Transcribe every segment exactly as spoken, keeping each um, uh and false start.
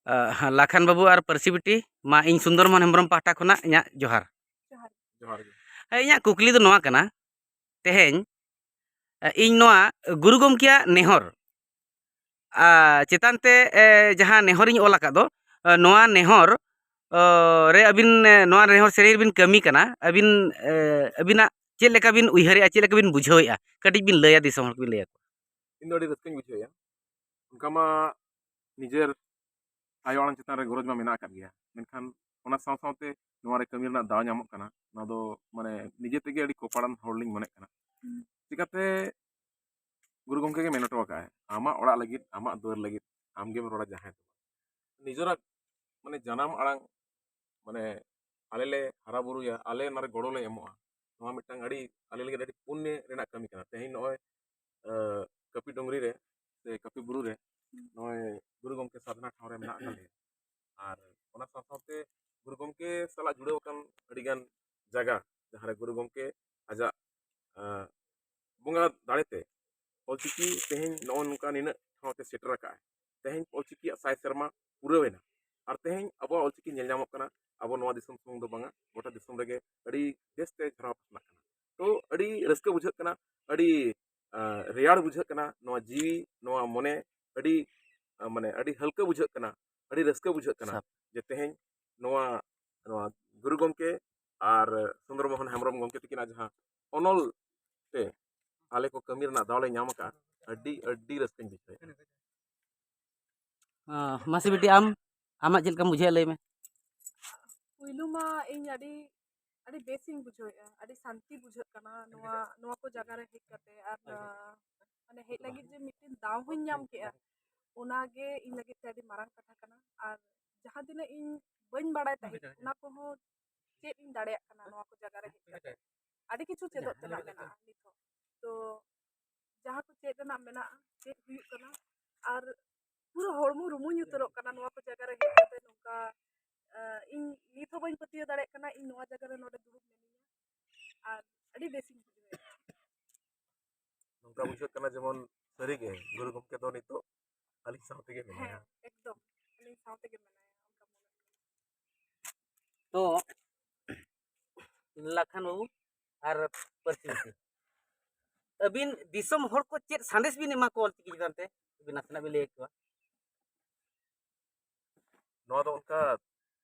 ᱟᱦ, ᱞᱟᱠᱷᱟᱱ ᱵᱟᱹᱵᱩ ᱟᱨ ᱯᱟᱹᱨᱥᱤ ᱵᱤᱴᱤ, ᱢᱟ ᱤᱧ ᱥᱩᱱᱫᱚᱨ ᱢᱳᱦᱚᱱ ᱦᱮᱢᱵᱨᱚᱢ ᱯᱟᱦᱴᱟ ᱠᱷᱚᱱᱟᱜ ᱤᱧᱟᱹᱜ ᱡᱚᱦᱟᱨ᱾ ᱡᱚᱦᱟᱨ ᱜᱮ᱾ ᱦᱮᱸ, ᱤᱧᱟᱹᱜ ᱠᱩᱠᱞᱤ ᱫᱚ ᱱᱚᱣᱟ ᱠᱟᱱᱟ, ᱛᱮᱦᱮᱧ, ᱮ, ᱤᱧ ᱱᱚᱣᱟ ᱜᱩᱨᱩ ᱜᱚᱢᱠᱮᱭᱟᱜ ᱱᱮᱦᱚᱨ, ᱟ, ᱪᱮᱛᱟᱱ ᱛᱮ, ᱮ, ᱡᱟᱦᱟᱸ ᱱᱮᱦᱚᱨᱤᱧ ᱚᱞ ᱟᱠᱟᱫ ᱫᱚ, ᱮ, ᱱᱚᱣᱟ ᱱᱮᱦᱚᱨ, ᱚ, ᱨᱮ ᱟᱹᱵᱤᱱ, ᱮ, ᱱᱚᱣᱟ ᱱᱮᱦᱚᱨ ᱥᱮᱨᱮᱧ ᱨᱮᱵᱤᱱ ᱠᱟᱹᱢᱤ ᱠᱟᱱᱟ, ᱟᱹᱵᱤᱱ, ᱮ, ᱟᱹᱵᱤᱱᱟᱜ ᱪᱮᱫ ᱞᱮᱠᱟ ᱵᱤᱱ ᱩᱭᱦᱟᱹᱨᱮᱜᱼᱟ, ᱪᱮᱫ ᱞᱮᱠᱟ ᱵᱤᱱ ᱵᱩᱡᱷᱟᱹᱣᱮᱜᱼᱟ, ᱠᱟᱹᱴᱤᱡ ᱵᱤᱱ ᱞᱟᱹᱭᱟ, ᱫᱤᱥᱚᱢ ᱦᱚᱲ ᱠᱚᱵᱤᱱ ᱞᱟᱹᱭᱟ? ᱤᱧ ᱫᱚ ᱟᱹᱰᱤ ᱨᱟᱹᱥᱠᱟᱹᱧ ᱵᱩᱡᱷᱟᱹᱣᱮᱫᱼᱟ᱾ ᱚᱱᱠᱟ ᱢᱟ ᱱᱤᱡᱮᱨ ᱟᱭᱳ ᱟᱲᱟᱝ ᱪᱮᱛᱟᱱ ᱨᱮ ᱜᱚᱨᱚᱡᱽ ᱢᱟ ᱢᱮᱱᱟᱜ ᱟᱠᱟᱫ ᱜᱮᱭᱟ, ᱢᱮᱱᱠᱷᱟᱱ ᱚᱱᱟ ᱥᱟᱶ ᱥᱟᱶᱛᱮ ᱱᱚᱣᱟ ᱨᱮ ᱠᱟᱹᱢᱤ ᱨᱮᱱᱟᱜ ᱫᱟᱣ ᱧᱟᱢᱚᱜ ᱠᱟᱱᱟ, ᱱᱚᱣᱟ ᱫᱚ ᱢᱟᱱᱮ ᱱᱤᱡᱮ ᱛᱮᱜᱮ ᱟᱹᱰᱤ ᱠᱚᱯᱟᱲᱟᱱ ᱦᱚᱲ ᱞᱤᱧ ᱢᱚᱱᱮᱜ ᱠᱟᱱᱟ᱾ ᱪᱤᱠᱟᱛᱮ ᱜᱩᱨᱩ ᱜᱚᱢᱠᱮ ᱜᱮ ᱢᱮᱱ ᱦᱚᱴᱚ ᱟᱠᱟᱫᱼᱟᱭ, ᱟᱢᱟᱜ ᱚᱲᱟᱜ ᱞᱟᱹᱜᱤᱫ, ᱟᱢᱟᱜ ᱫᱩᱣᱟᱹᱨ ᱞᱟᱹᱜᱤᱫ ᱟᱢ ᱜᱮᱢ ᱨᱚᱲᱟ, ᱡᱟᱦᱟᱸᱭ ᱫᱚ ᱵᱟᱝ᱾ ᱱᱤᱡᱮᱨᱟᱜ ᱢᱟᱱᱮ ᱡᱟᱱᱟᱢ ᱟᱲᱟᱝ, ᱢᱟᱱᱮ ᱟᱞᱮ ᱞᱮ ᱦᱟᱨᱟ ᱵᱩᱨᱩᱭᱟ, ᱟᱞᱮ ᱚᱱᱟᱨᱮ ᱜᱚᱲᱚ ᱞᱮ ᱮᱢᱚᱜᱼᱟ, ᱱᱚᱣᱟ ᱢᱤᱫᱴᱟᱝ ᱟᱹᱰᱤ ᱟᱞᱮ ᱞᱟᱹᱜᱤᱫ ᱟᱹᱰᱤ ᱯᱩᱱᱱᱮ ᱨᱮᱱᱟᱜ ᱠᱟᱹᱢᱤ ᱠᱟᱱᱟ᱾ ᱛᱮᱦᱮᱧ ᱱᱚᱜᱼᱚᱭ ᱟᱸ, ᱠᱟᱹᱯᱤ ᱰᱩᱝᱨᱤ ᱨᱮ ᱥᱮ ᱠᱟᱹᱯᱤ ᱵᱩᱨᱩ ᱨᱮ ᱱᱚᱜᱼᱚᱭ ᱜᱩᱨᱩ ᱜᱚᱢᱠᱮ ᱥᱟᱨᱱᱟ ᱴᱷᱟᱶ ᱨᱮ ᱢᱮᱱᱟᱜ ᱟᱠᱟᱫ ᱞᱮᱭᱟ᱾ ᱟᱨ ᱚᱱᱟ ᱥᱟᱶ ᱥᱟᱶᱛᱮ ᱜᱩᱨᱩ ᱜᱚᱢᱠᱮ ᱥᱟᱞᱟᱜ ᱡᱩᱲᱟᱹᱣ ᱟᱠᱟᱱ ᱟᱹᱰᱤᱜᱟᱱ ᱡᱟᱭᱜᱟ, ᱡᱟᱦᱟᱸ ᱨᱮ ᱜᱩᱨᱩ ᱜᱚᱢᱠᱮ ᱟᱡᱟᱜ, ᱟᱸ, ᱵᱚᱸᱜᱟ ᱫᱟᱲᱮᱛᱮ ᱚᱞᱪᱤᱠᱤ ᱛᱮᱦᱮᱧ ᱱᱚᱜᱼᱚ ᱱᱚᱝᱠᱟ ᱱᱤᱱᱟᱹᱜ ᱴᱷᱟᱶ ᱛᱮ ᱥᱮᱴᱮᱨ ᱟᱠᱟᱫᱼᱟᱭ᱾ ᱛᱮᱦᱮᱧ ᱚᱞᱪᱤᱠᱤᱭᱟᱜ ᱥᱟᱭ ᱥᱮᱨᱢᱟ ᱯᱩᱨᱟᱹᱣ ᱮᱱᱟ᱾ ᱟᱨ ᱛᱮᱦᱮᱧ ᱟᱵᱚᱣᱟᱜ ᱚᱞᱪᱤᱠᱤ ᱧᱮᱞ ᱧᱟᱢᱚᱜ ᱠᱟᱱᱟ ᱟᱵᱚ ᱱᱚᱣᱟ ᱫᱤᱥᱚᱢ ᱥᱩᱢᱩᱝ ᱫᱚ ᱵᱟᱝᱟ, ᱜᱚᱴᱟ ᱫᱤᱥᱚᱢ ᱨᱮᱜᱮ ᱟᱹᱰᱤ ᱵᱮᱥᱛᱮ ᱡᱷᱟᱨᱟᱣ ᱯᱟᱥᱱᱟᱜ ᱠᱟᱱᱟ᱾ ᱛᱚ ᱟᱹᱰᱤ ᱨᱟᱹᱥᱠᱟᱹ ᱵᱩᱡᱷᱟᱹᱜ ᱠᱟᱱᱟ, ᱟᱹᱰᱤ, ᱟᱸ, ᱨᱮᱭᱟᱲ ᱵᱩᱡᱷᱟᱹᱜ ᱠᱟᱱᱟ, ᱱᱚᱣᱟ ᱡᱤᱣᱤ, ᱱᱚᱣᱟ ᱢᱚᱱᱮ ᱟᱹᱰᱤ, ᱟᱸ, ᱢᱟᱱᱮ ᱟᱹᱰᱤ ᱦᱟᱹᱞᱠᱟᱹ ᱵᱩᱡᱷᱟᱹᱜ ᱠᱟᱱᱟ, ᱟᱹᱰᱤ ᱨᱟᱹᱥᱠᱟᱹ ᱵᱩᱡᱷᱟᱹᱜ ᱠᱟᱱᱟ᱾ ᱥᱟᱯ- ᱡᱮ ᱛᱮᱦᱮᱧ ᱱᱚᱣᱟ, ᱱᱚᱣᱟ ᱜᱩᱨᱩ ᱜᱚᱢᱠᱮ ᱟᱨ ᱥᱩᱱᱫᱚᱨ ᱢᱳᱦᱚᱱ ᱦᱮᱢᱵᱨᱚᱢ ᱜᱚᱢᱠᱮ ᱛᱟᱹᱠᱤᱱᱟᱜ ᱡᱟᱦᱟᱸ ᱚᱱᱚᱞ ᱛᱮ ᱟᱞᱮ ᱠᱚ ᱠᱟᱹᱢᱤ ᱨᱮᱱᱟᱜ ᱫᱟᱣ ᱞᱮ ᱧᱟᱢ ᱟᱠᱟᱫᱼᱟ, ᱟᱹᱰᱤ, ᱟᱹᱰᱤ ᱨᱟᱹᱥᱠᱟᱹᱧ ᱵᱩᱡᱷᱟᱹᱣᱮᱫᱼᱟ᱾ ᱟᱸ, ᱢᱟᱥᱤ ᱵᱤᱴᱤ, ᱟᱢ, ᱟᱢᱟᱜ ᱪᱮᱫ ᱞᱮᱠᱟᱢ ᱵᱩᱡᱷᱟᱹᱣᱮᱫᱼᱟ, ᱞᱟᱹᱭ ᱢᱮ᱾ ᱯᱩᱭᱞᱩ ᱢᱟ ᱤᱧ ᱟᱹᱰᱤ, ᱟᱹᱰᱤ ᱵᱮᱥᱤᱧ ᱵᱩᱡᱷᱟᱹᱣᱮᱫᱼᱟ, ᱟᱹᱰᱤ ᱥᱟᱱᱛᱤ ᱵᱩᱡᱷᱟᱹᱜ ᱠᱟᱱᱟ ᱱᱚᱣᱟ, ᱱᱚᱣᱟ ᱠᱚ ᱡᱟᱭᱜᱟ ᱨᱮ ᱦᱮᱡ ᱠᱟᱛᱮ᱾ ᱟᱨ, ᱟᱸ, ᱢᱟᱱᱮ ᱦᱮᱡ ᱞᱟᱹᱜᱤᱫ ᱡᱮ ᱢᱤᱫᱴᱮᱱ ᱫᱟᱣ ᱦᱚᱸᱧ ᱧᱟᱢ ᱠᱮᱫᱼᱟ, ᱚᱱᱟᱜᱮ ᱤᱧ ᱞᱟᱹᱜᱤᱫ ᱛᱮ ᱟᱹᱰᱤ ᱢᱟᱨᱟᱝ ᱠᱟᱛᱷᱟ ᱠᱟᱱᱟ᱾ ᱟᱨ ᱡᱟᱦᱟᱸ ᱛᱤᱱᱟᱹᱜ ᱤᱧ ᱵᱟᱹᱧ ᱵᱟᱲᱟᱭ ᱛᱟᱦᱮᱸᱫ, ᱚᱱᱟ ᱠᱚᱦᱚᱸ ᱪᱮᱫ ᱤᱧ ᱫᱟᱲᱮᱭᱟᱜ ᱠᱟᱱᱟ ᱱᱚᱣᱟ ᱠᱚ ᱡᱟᱭᱜᱟ ᱨᱮ ᱦᱮᱡ ᱠᱟᱛᱮ᱾ ᱟᱹᱰᱤ ᱠᱤᱪᱷᱩ ᱪᱮᱫᱚᱜ ᱛᱮᱱᱟᱜ ᱢᱮᱱᱟᱜᱼᱟ ᱱᱤᱛ ᱦᱚᱸ᱾ ᱛᱚ ᱡᱟᱦᱟᱸ ᱠᱚ ᱪᱮᱫ ᱨᱮᱱᱟᱜ ᱢᱮᱱᱟᱜᱼᱟ, ᱪᱮᱫ ᱦᱩᱭᱩᱜ ᱠᱟᱱᱟ, ᱟᱨ ᱯᱩᱨᱟᱹ ᱦᱚᱲᱢᱚ ᱨᱩᱢᱩᱧ ᱩᱛᱟᱹᱨᱚᱜ ᱠᱟᱱᱟ ᱱᱚᱣᱟ ᱠᱚ ᱡᱟᱭᱜᱟ ᱨᱮ ᱦᱮᱡ ᱠᱟᱛᱮ ᱱᱚᱝᱠᱟ᱾ ᱟᱸ, ᱤᱧ ᱱᱤᱛ ᱦᱚᱸ ᱵᱟᱹᱧ ᱯᱟᱹᱛᱭᱟᱹᱣ ᱫᱟᱲᱮᱭᱟᱜ ᱠᱟᱱᱟ ᱤᱧ ᱱᱚᱣᱟ ᱡᱟᱭᱜᱟ ᱨᱮ ᱱᱚᱰᱮ ᱫᱩᱲᱩᱵ ᱢᱤᱱᱟᱹᱧᱟ, ᱟᱨ ᱟᱹᱰᱤ ᱵᱮᱥᱤᱧ ᱵᱩᱡᱷᱟᱹᱣᱮᱫᱼᱟ᱾ ᱱᱚᱝᱠᱟ ᱵᱩᱡᱷᱟᱹᱜ ᱠᱟᱱᱟ ᱡᱮᱢᱚᱱ ᱥᱟᱹᱨᱤᱜᱮ ᱜᱩᱨᱩ ᱜᱚᱢᱠᱮ ᱫᱚ ᱱᱤᱛᱚᱜ ᱟᱹᱞᱤᱧ ᱥᱟᱶ ᱛᱮᱜᱮ ᱢᱮᱱᱟᱭᱟ᱾ ᱦᱮᱸ, ᱮᱠᱫᱚᱢ ᱟᱹᱞᱤᱧ ᱥᱟᱶ ᱛᱚ ᱞᱟᱠᱷᱟᱱ ᱵᱟᱹᱵᱩ ᱟᱨ ᱯᱟᱹᱨᱥᱤ ᱵᱤᱴᱤ, ᱟᱹᱵᱤᱱ ᱫᱤᱥᱚᱢ ᱦᱚᱲ ᱠᱚ ᱪᱮᱫ ᱥᱟᱸᱫᱮᱥ ᱵᱤᱱ ᱮᱢᱟ ᱠᱚᱣᱟ ᱚᱞᱪᱤᱠᱤ ᱪᱮᱛᱟᱱ ᱛᱮ? ᱟᱹᱵᱤᱱ ᱱᱟᱥᱮᱱᱟᱜ ᱵᱤᱱ ᱞᱟᱹᱭ ᱟᱠᱚᱣᱟ᱾ ᱱᱚᱣᱟ ᱫᱚ ᱚᱱᱠᱟ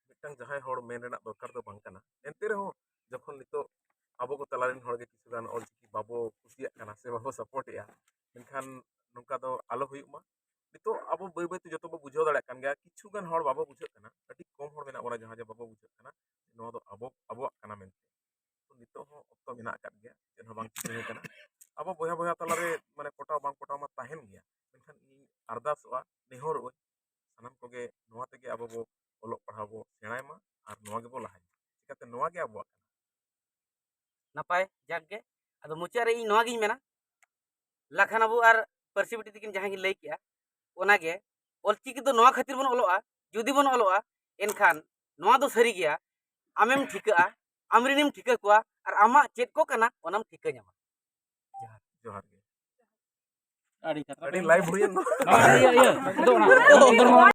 ᱢᱤᱫᱴᱟᱝ ᱡᱟᱦᱟᱸᱭ ᱦᱚᱲ ᱢᱮᱱ ᱨᱮᱱᱟᱜ ᱫᱚᱨᱠᱟᱨ ᱫᱚ ᱵᱟᱝ ᱠᱟᱱᱟ᱾ ᱮᱱᱛᱮ ᱨᱮᱦᱚᱸ ᱡᱚᱠᱷᱚᱱ ᱱᱤᱛᱚᱜ ᱟᱵᱚ ᱠᱚ ᱛᱟᱞᱟ ᱨᱮᱱ ᱦᱚᱲ ᱜᱮ ᱠᱤᱪᱷᱩ ᱜᱟᱱ ᱚᱞᱪᱤᱠᱤ ᱵᱟᱵᱚ ᱠᱩᱥᱤᱭᱟᱜ ᱠᱟᱱᱟ ᱥᱮ ᱵᱟᱵᱚ ᱥᱟᱯᱳᱨᱴ ᱮᱜᱼᱟ, ᱢᱮᱱᱠᱷᱟᱱ ᱱᱚᱝᱠᱟ ᱫᱚ ᱟᱞᱚ ᱦᱩᱭᱩᱜ ᱢᱟ᱾ ᱱᱤᱛᱚᱜ ᱟᱵᱚ ᱵᱟᱹᱭ ᱵᱟᱹᱭ ᱛᱮ ᱡᱚᱛᱚ ᱵᱚ ᱵᱩᱡᱷᱟᱹᱣ ᱫᱟᱲᱮᱭᱟᱜ ᱠᱟᱱ ᱜᱮᱭᱟ᱾ ᱠᱤᱪᱷᱩ ᱜᱟᱱ ᱦᱚᱲ ᱵᱟᱵᱚ ᱵᱩᱡᱷᱟᱹᱜ ᱠᱟᱱᱟ, ᱟᱹᱰᱤ ᱠᱚᱢ ᱦᱚᱲ ᱢᱮᱱᱟᱜ ᱵᱚᱱᱟ ᱡᱟᱦᱟᱸ ᱡᱮ ᱵᱟᱵᱚ ᱵᱩᱡᱷᱟᱹᱜ ᱠᱟᱱᱟ ᱱᱚᱣᱟ ᱫᱚ ᱟᱵᱚ ᱟᱵᱚᱣᱟᱜ ᱠᱟᱱᱟ ᱢᱮᱱᱛᱮ᱾ ᱱᱤᱛᱚᱜ ᱦᱚᱸ ᱚᱠᱛᱚ ᱢᱮᱱᱟᱜ ᱟᱠᱟᱫ ᱜᱮᱭᱟ, ᱪᱮᱫ ᱦᱚᱸ ᱵᱟᱝ ᱪᱤᱠᱟᱹ ᱟᱠᱟᱱᱟ᱾ ᱟᱵᱚ ᱵᱚᱭᱦᱟ ᱵᱚᱭᱦᱟ ᱛᱟᱞᱟᱨᱮ ᱢᱟᱱᱮ ᱯᱚᱴᱟᱣ ᱵᱟᱝ ᱯᱚᱴᱟᱣ ᱢᱟ ᱛᱟᱦᱮᱱ ᱜᱮᱭᱟ, ᱢᱮᱱᱠᱷᱟᱱ ᱤᱧ ᱟᱨᱫᱟᱥᱚᱜᱼᱟ, ᱱᱮᱦᱚᱨᱚᱜ ᱟᱹᱧ, ᱥᱟᱱᱟᱢ ᱠᱚᱜᱮ ᱱᱚᱣᱟ ᱛᱮᱜᱮ ᱟᱵᱚ ᱵᱚ ᱚᱞᱚᱜ ᱯᱟᱲᱦᱟᱣ ᱵᱚ ᱥᱮᱬᱟᱭ ᱢᱟ ᱟᱨ ᱱᱚᱣᱟ ᱜᱮᱵᱚ ᱞᱟᱦᱟᱭ ᱢᱟ᱾ ᱪᱤᱠᱟᱹᱛᱮ ᱱᱚᱣᱟ ᱜᱮ ᱟᱵᱚᱣᱟᱜ ᱠᱟᱱᱟ᱾ ᱱᱟᱯᱟᱭ, ᱡᱟᱠ ᱜᱮ᱾ ᱟᱫᱚ ᱢᱩᱪᱟᱹᱫ ᱨᱮ ᱤᱧ ᱱᱚᱣᱟ ᱜᱤᱧ ᱢᱮᱱᱟ, ᱞᱟᱠᱷᱟᱱ ᱵᱟᱹᱵᱩ ᱟᱨ ᱯᱟᱹᱨᱥᱤ ᱵᱤᱴᱤ ᱛᱟᱹᱠᱤᱱ ᱡᱟᱦᱟᱸ ᱠᱤᱱ ᱞᱟᱹᱭ ᱠᱮᱜᱼᱟ, ᱚᱱᱟᱜᱮ ᱚᱞᱪᱤᱠᱤ ᱫᱚ ᱱᱚᱣᱟ ᱠᱷᱟᱹᱛᱤᱨ ᱵᱚᱱ ᱚᱞᱚᱜᱼᱟ, ᱡᱩᱫᱤ ᱵᱚᱱ ᱚᱞᱚᱜᱼᱟ ᱮᱱᱠᱷᱟᱱ ᱱᱚᱣᱟ ᱫᱚ ᱥᱟᱹᱨᱤ ᱜᱮᱭᱟ, ᱟᱢᱮᱢ ᱴᱷᱤᱠᱟᱹᱜᱼᱟ, ᱟᱢᱨᱮᱱᱮᱢ ᱴᱷᱤᱠᱟᱹ ᱠᱚᱣᱟ ᱟᱨ ᱟᱢᱟᱜ ᱪᱮᱫ ᱠᱚ ᱠᱟᱱᱟ ᱚᱱᱟᱢ ᱴᱷᱤᱠᱟᱹ ᱧᱟᱢᱟ᱾ ᱡᱚᱦᱟᱨ ᱜᱮ᱾ ᱟᱹᱰᱤ ᱠᱟᱛᱷᱟ ᱟᱹᱰᱤ ᱞᱟᱭᱤᱵᱷ ᱦᱩᱭᱮᱱ ᱫᱚ᱾ ᱤᱭᱟᱹ ᱤᱭᱟᱹ ᱟᱫᱚ ᱚᱱᱟ